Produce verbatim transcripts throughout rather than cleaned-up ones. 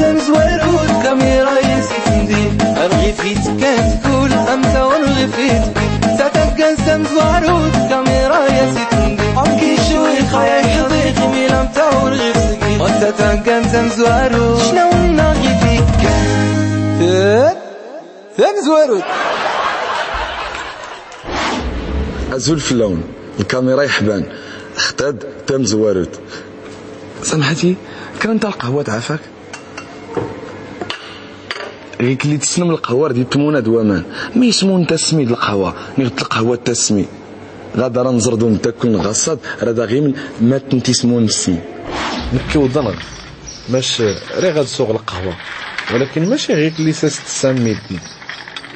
ተምዝወሩት ካሜራ የሲትንዲ፣ ኣርጊፊት ከንት ኩል ኣምታ ወርጊፊት። ሳተት ገንስ ተምዝወሩት ካሜራ የሲትንዲ፣ ኣምኪሹ ይኻያ ይሕዚ ኪሚል ኣምታ ወርጊፊት። ወተታን ገንስ ተምዝወሩት ሽነውና ጊፊት። ተምዝወሩት። ኣዙል ፍለውን፣ الكاميرا يحبان، اختاد تمزوروت. سمحتي، كان تاع القهوة تعافاك؟ غيك اللي تسلم القهوة ردي تمونا دوامان. مي سمون تسمي القهوة، نغت القهوة تسمي. غادا راه نزردو نتاكل نغصد، راه دا غيمن مات نتي سمون نسمي. نكي وضنغ. ماش راه غاد سوق القهوة، ولكن ماشي غير اللي ساس تسمي دي.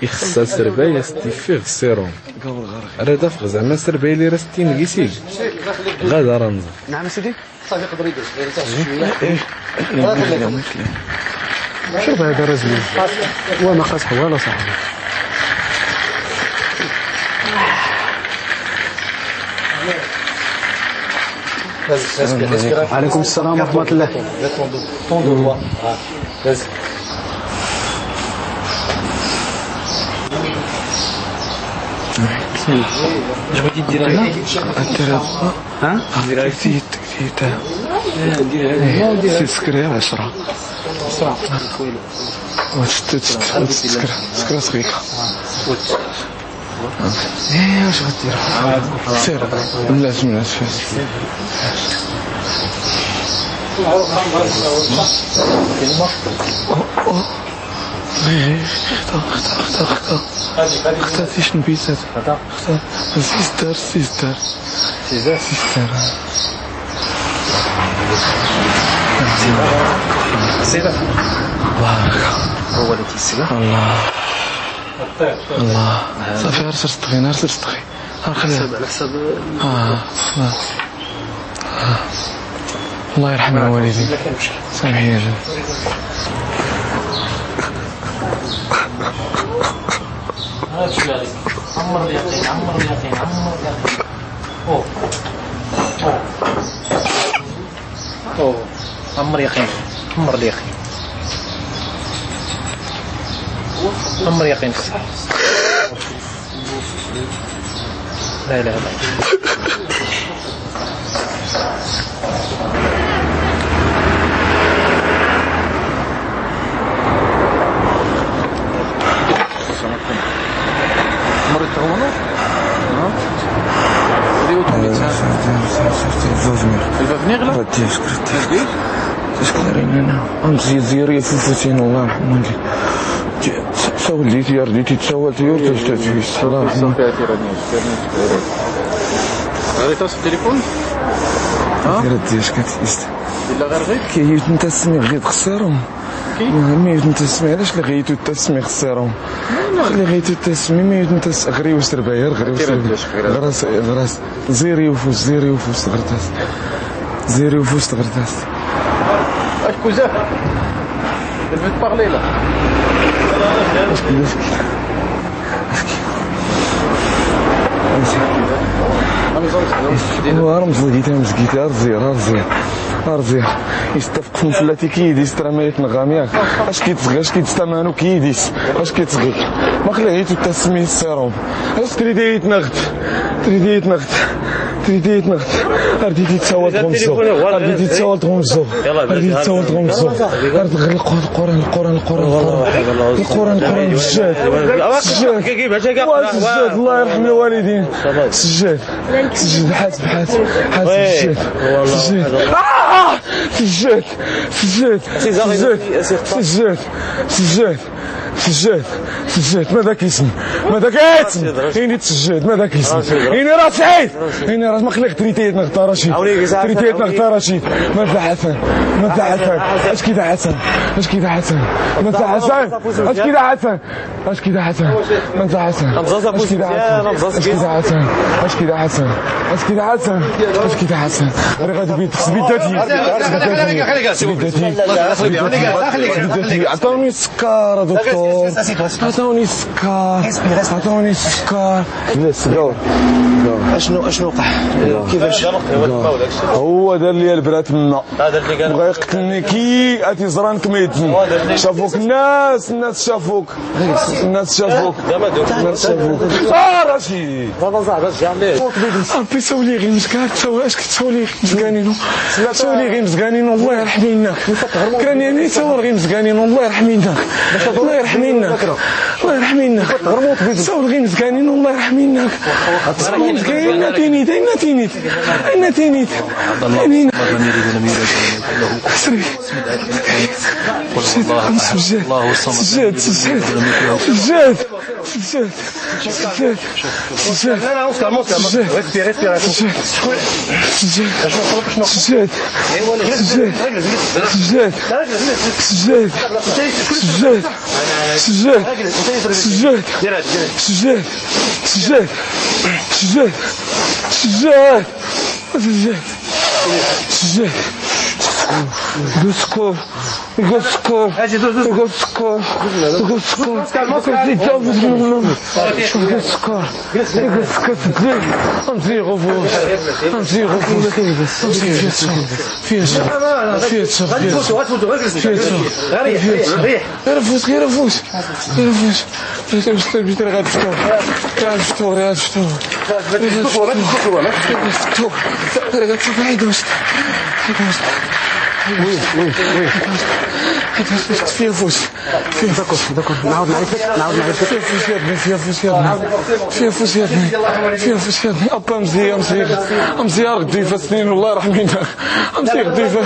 يخصها سرباية ستيفيغ سيروم. راه دافغ زعما سرباية اللي راه ستين كيسيل. غادا راه نزل. نعم سيدي. صافي، يقدر يجلس، غير يتعشى شوية. إيه، إيه. الله يخليك. شوف هذا راه زوين. هو ما خاص حواله صاحبي. عليكم السلام ورحمة الله. اش بغيتي دير هنا؟ ها؟ دير هنا. دير هنا. إيه، دير هنا. سكري عشرة. عشرة. وتشت-، تشت-، تشت-، سكرة، سكرة صغيرة. إيه، واش غدير؟ سير. لا، اسمع، اسمع. أوه، أوه. إيه، اختار، اختار، اختار، اختار. اختار تيش نبيسات. اختار. سيستر، سيستر. سيزار؟ سيزار. سيزار. بارك. هو اللي تيسيبه؟ الله. الله. صافي، غير سرسطغي، غير سرسطغي. غير خليها. حسب، على حسب. آه، آه. آه. الله يرحم الوالدين. سامحيني يا جماعة. هذا شو يعني؟ عمر اليقين، عمر اليقين، عمر اليقين. أوه. أوه. أوه. عمر يقين، عمر اليقين. عمر يقين. لا إله إلا الله. مريض هو؟ ها؟ ريو توني تسعة. الباب نغلق؟ غادي يسكر. غادي؟ تسكر هنا. أمزي زيري فوفوتين، الله يرحمه. تساول ديتي يا رديتي، تساول تيور، تشتت في الصلاة. غادي تصل التليفون؟ ها؟ دير الديش كتيست. إلا غير غير؟ كي يتنتسمي غير خسرهم. كي؟ مي يتنتسمي، علاش اللي غيتو التسمي خسرهم؟ لا، لا. اللي غيتو التسمي، مي يتنتس-، غريو سرباير، غريو كي سرباير. رديش، غير غراس، غراس. زيري وفوس، زيري وفوس، غرتاس. زيري وفوس، غرتاس. اش كوزا؟ البيت بارلي لا. اش كوزا؟ اش كوزا؟ اش كوزا؟ هو رمز لقيتها مزقيتها، رزير، رزير، رزير. يستفق من فلاتي كيديس، ترى ما يتنغام ياك. اش كيتسغي، اش كيتستمانو كيديس، اش كيتسغي. ما خليتو تسمي السيروم. اش تريدي يتنغت؟ تريدي يتنغت؟ تريدي يتنغت؟ رديتي تساوى تغمزو. رديتي تساوى تغمزو. رديتي تساوى تغمزو. القرآن، القرآن، القرآن، القرآن. القرآن، القرآن، سجاد. سجاد. سجاد، الله يرحم الوالدين. سجاد. سجاد، حاسب، حاسب. حاسب، سجاد. سجاد. آه! سجاد. سجاد. سجاد. سجاد. سجاد. سجاد، سجاد، ماذا كيسم؟ ماذا كيسم؟ إني تسجاد، ماذا كيسم؟ إني راه سعيد! إني راه ما خليك تريتيت نغطى رشيد. تريتيت نغطى رشيد. ماذا حسن؟ ماذا حسن؟ اش كيدا حسن؟ اش كيدا حسن؟ ماذا حسن؟ اش كيدا حسن؟ اش كيدا حسن؟ ماذا حسن؟ اش كيدا حسن؟ اش كيدا حسن؟ اش كيدا حسن؟ اش كيدا حسن؟ اش كيدا حسن؟ اش كيدا حسن؟ راه غادي بيت سبيداتي. سبيداتي. سبيداتي. عطاوني السكر هذوك. عطوني السكر، عطوني السكر. لا، السكر. اشنو، اشنو وقع؟ كيفاش؟ هو دار لي البرا تما. بغا يقتلني كي اتي زران كميتني. شافوك الناس، الناس شافوك. الناس شافوك. الناس شافوك. اه، رشيد. بابا زعما جامي. ربي سولي غير مزكان، سولي اش كتسولي غير مزكانين. سولي غير مزكانين، الله يرحم يناك. كان يعني سولي غير مزكانين، الله يرحم يناك. الله يرحم يناك. الله يرحم يناك. سولي غير مزكانين، الله يرحم يناك. سولي غير مزكانين، اين تينيت، اين تينيت، اين تينيت. اين تينيت. سري. سجاد، سجاد، سجاد، سجاد. سجاد، سجاد، سجاد، سجاد، سجاد، سجاد، سجاد، سجاد، سجاد، سجاد، سجاد، سجاد، سجاد، سجاد، سجاد، سجاد. دوز سكور، دوز سكور، دوز سكور، دوز سكور، دوز سكور، دوز سكور، دوز سكور. غنزيغو فوش، غنزيغو فوش. فيها شر، فيها شر، فيها شر، فيها شر. غير فوش، غير فوش، غير فوش. بيتر غير فطور، غير فطور، غير فطور. غير فطور، غير فطور. غير فطور. فيها فوس. فيها فوس. داكور، داكور. نعاود نعيطلك، نعاود نعيطلك. فيها فوس يا ابني، فيها فوس يا ابني. فيها فوس يا ابني. فيها فوس يا ابني. ابا مزيان، مزيان. مزيان غديفة سنين، والله يرحم يناك. مزيان غديفة.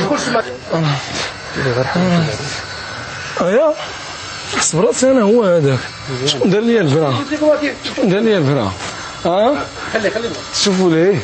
ايا. حسب راسي انا هو هذاك. شكون دار ليا البرا؟ شكون دار ليا البرا؟ ها؟ شوفوا ليه.